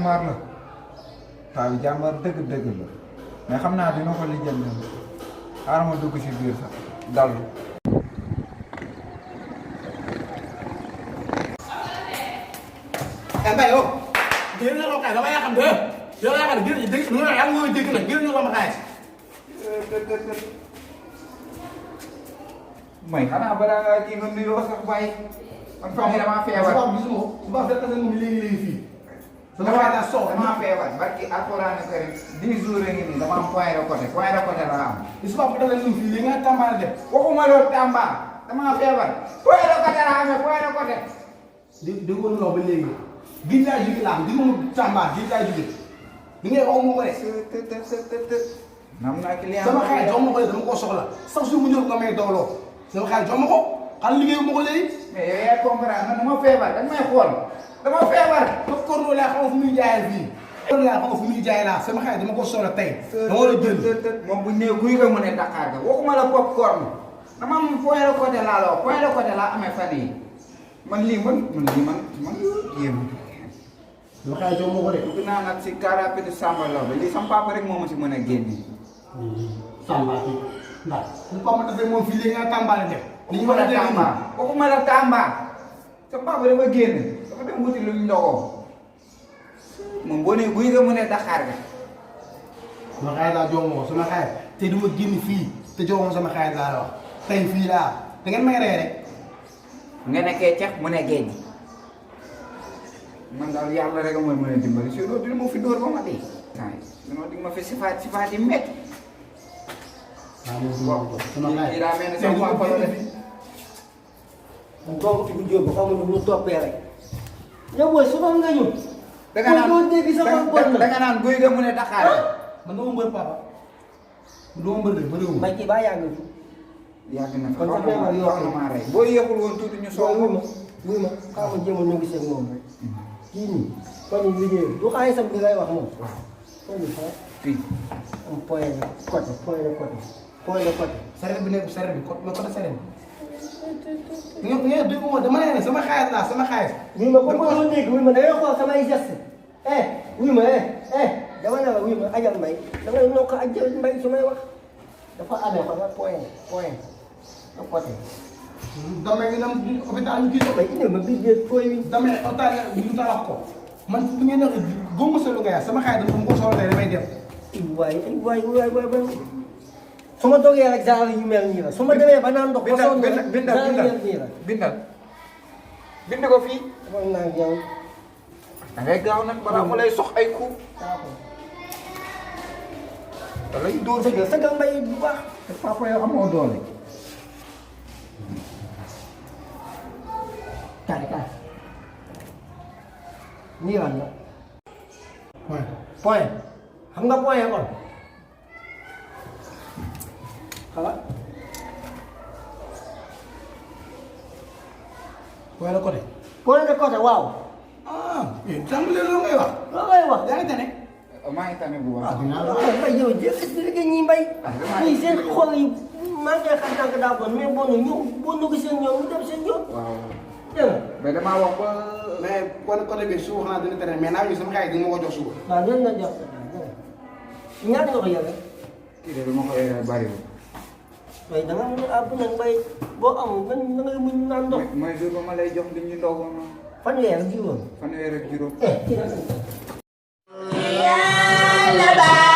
jàmbaar la paa bi jàmbaar dëgg-dëgg la mais xam naa dina ko lijjanti xaaral ma dugg si biir sax dallu. Mbaye yow génn nga ko kaay dama yaakaar ne yow yaakaar ne génn dégg nga yaa ngi dégg nag génn nga ma kaay. may xanaa balaa ngaa kii nga nuyoo sax bàyyi. man fan yii damaa feebar. suba fekk na mu léegi fii. damaa feebar barki alxuraan karim 10 jours ngi nii dama am point de côté la am. suba bu tawee fii li nga tàmbali def. waxuma loolu Tamba damaa feebar point de côté la amee point de côté. déggoo loo ba léegi. gis naa jóge laa am di mu Tamba gis naa jóge. li ngay wax moo ko de. nam naa client sama xarit jox ma ko de dama koo soxla sax su mu ñëw nga may dooloo. sama xarit jox ma ko xanaa liggéeyu ma ko léegi. mais yow yaa comprendre man dama feebar dañ may xool dama feebar. popcorn laa xam fu muy jaayee fii. popcorn laa xam fu muy jaayee laa sama xarit dama ko soxla tey. dama war a jënd moom bu ñu nee guy nga mën a Dakar ga waxuma la popcorn dama am point de côté laa la wax point de côté laa amee fan yii man yéem. sama xarit jox ma ko de. dugg naa nag si car rapide Samba Laobé lii sama papa rek moo ma si mën a génne. Samba fii ndax su papa dafay moom fii léegi nga tàmbaale def. li ñu mën a Tamba waxuma la Tamba sa papa dafa génn dafa dem wuti luñ ndogoo moom boo nee guy nga mën a Dakar ga. sama xarit laa jox ma ko sama xarit te du ma génn fii te jox ma sama xarit laa la wax tey fii laa da ngeen may rey rek. nga nekkee ceeb mu ne géej man daal yàlla rek mooy mën a dimbali si loolu dina ma fi dóor ba ma dee. waaw di ma fi sifaat yi métti. waaw sama xarit daa mel ni sama papa la def. man toog fi bu jóg xaw ma nu mu toppee rek. yow booy su nga ñu. da nga naan guy ga mu ne Dakar. man dama mbër papa. dama mbër de bëriwul. mbay ci baa yàgg fi. yàgg na kon sax feebar yoo xam maa rey boo yéexul woon tuuti ñu soog wuy ma xaw ma jéem a ñu gisee moom rek. kii nii kon ñu liggéey du xaalisam bi lay wax moom. waaw kon ñu fa fii. am point de côté. saret bi nekk saret bi côté saret bi. nga dégg ma dama ne sama xaalis laa sama xaalis. wuy ma comme ma dégg wuy ma da ngay xool samay geste. wuy ma dama ne la wuy ma ajal mbay da ngay nokk ajal mbay su may wax dafa amee fa nga point de côté. damay nga dem hôpital ñu gis ko. mbay indil ma bii de fooy wi. damay hôpital ñu tabax ko man bu ngeen ne góobu sa lu nga yaa sama xaalis dama ko soxla tey damay dem. waay su ma dogee rek genre yu mel nii la su ma demee ba naan ndox ba sonn rek bind ko fii. xool naa ak yow. da ngay gaaw nag balaa mu lay sox ay coup. da lay dóor sëgal mbay bu baax. te papa yow amoo doole. kaay nii lan la. point xam nga point kon. xalaat. point de côté. point de côté waaw. yéen tàmbalee loolu ngay wax. loolu lay wax. yaa ngi tane. maa ngi tane bu baax. mbay yow jël expliqué ñi mbay. ñii seen xol yi maa ngi xam tànk daa bon mais boo nu gisee ñoom ñu dem seen yoon. waaw. dégg nga. mais damaa wax ba. mais point de côté bi su wax naa dina tane mais naa ñu sama xaalis dina ma ko jox suba. waaw dinañ la jox ñaata nga ko yore. kii de dama ko yore bariwul. waaye da nga mën a àbb nag mbay boo amul man da ngay muñ naan ndox. mooy jour ba ma lay jox li ñu ndogoon noonu. fanweer ak juróom. fanweer ak juróom. kii la.